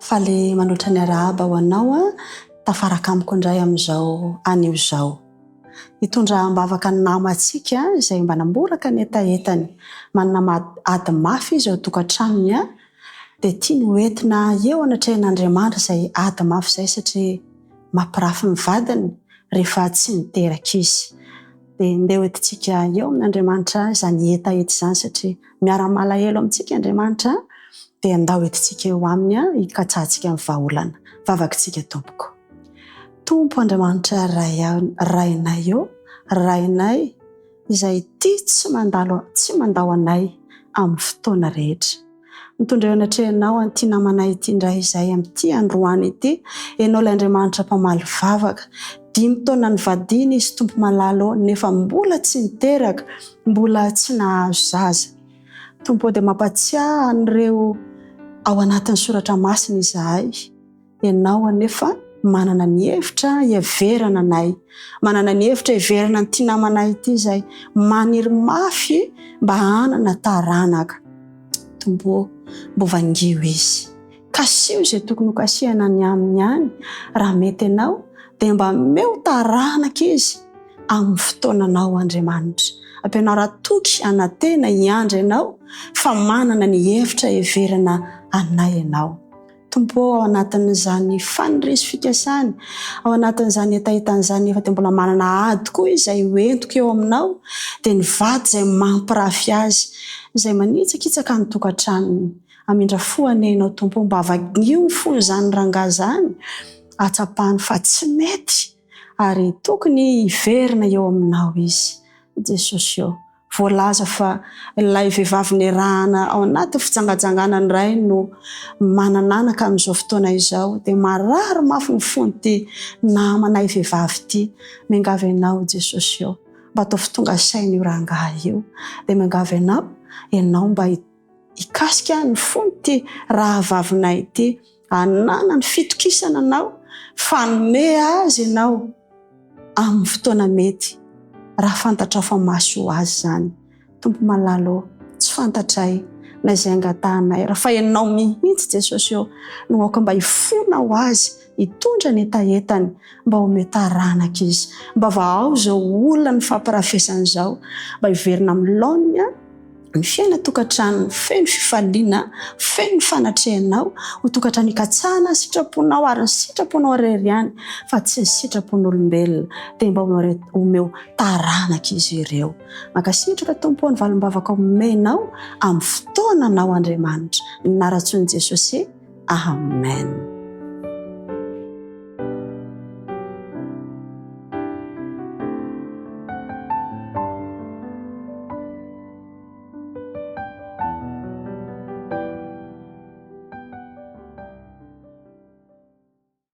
Faly manolotra ny arahaba ho anao tafaraka amiko indray amin'izao anio izao. Hitondra am-bavaka ny namantsika izay mba namboraka ny hetahetany. Manana ady mafy izy ao an-tokantranony dia tiany ho entina eo anatrehan'Andriamanitra izay ady mafy izay satria mampirafy ny vadiny rehefa tsy niteraka izy. Dia ndeha hoentintsika eo amin'Andriamanitra izany hetaheta izany satria miara-malahelo amintsika Andriamanitra dia andao entintsika eo aminy hikatsahantsika ny vahaolana. Vavakitsika tompoko. Tompo Andriamanitra Ray Rainay ô, Rainay izay tia tsy mandalo tsy mandao anay amin'ny fotoana rehetra. Mitondra eo anatrehanao an'ity namanay ity indray izahay amin'ity androany ity. Ianao ilay Andriamanitra mpamaly vavaka. Dimy taona nivadiana izy Tompo malala ô, nefa mbola tsy niteraka, mbola tsy nahazo zaza. Tompo ô, dia mampatsiahy an'ireo ao anatin'ny soratra masina izahay. Ianao anefa manana ny hevitra hiheverana anay, manana ny hevitra hiheverana an'ity namanay ity izay maniry mafy mba hanana taranaka. Tompo ô, mbo vangio izy. Kasiho izay tokony ho kasihana ny aminy any, raha mety Ianao, dia mba omeo taranaka izy amin'ny fotoananao Andriamanitra. Ampianaro hatoky hanantena hiandry Ianao fa manana ny hevitra hiheverana anay Ianao. Tompo ô, ao anatin'izany faniriany sy fikasany, ao anatin'izany hetahetany izany nefa dia mbola manana ady koa izy izay ho entiko eo aminao, dia ny vady izay mampirafy azy, izay manitsakitsaka ny tokantranony. Hamindra fo anie ianao Tompo ô, mba vangio ny fon'izany rangahy izany, hahatsapany fa tsy mety ary tokony hiverina eo aminao izy. Jesosy ô. Voalaza fa ilay vehivavy nirahana ao anatin'ny fijangajangana ny ray no manana anaka amin'izao fotoana izao. Dia marary mafy ny fon'ity namanay vehivavy ity. Miangavy anao Jesosy ô, mba ataovy tonga saina io rangahy io. Dia miangavy anao, ianao mba hikasika ny fon'ity rahavavinay ity, hananany fitokisana anao fa hanome azy ianao. amin'ny fotoana mety raha fantatrao fa mahasoa azy izany. Tompo malala ô, tsy fantatray na izay angatahanay raha fa Ianao mihitsy Jesosy ô no aoka mba hifona ho azy, hitondra ny hetahetany mba omeo taranaka izy, mba vahao izao olana nifampirafesana izao mba hiverina amin'ny laoniny Ny fiainan-tokantranony feno fifaliana, feno ny fanatrehanao, ho tokantrano ikatsahana ny sitraponao ary ny sitraponao irery ihany fa tsy ny sitrapon'olombelona, dia mba omeo taranaka izy ireo. Mankasitraka Tompo ô ny valim-bavaka omenao amin'ny fotoananao Andriamanitra. Ny anaran-tsoin'i Jesosy. Amen.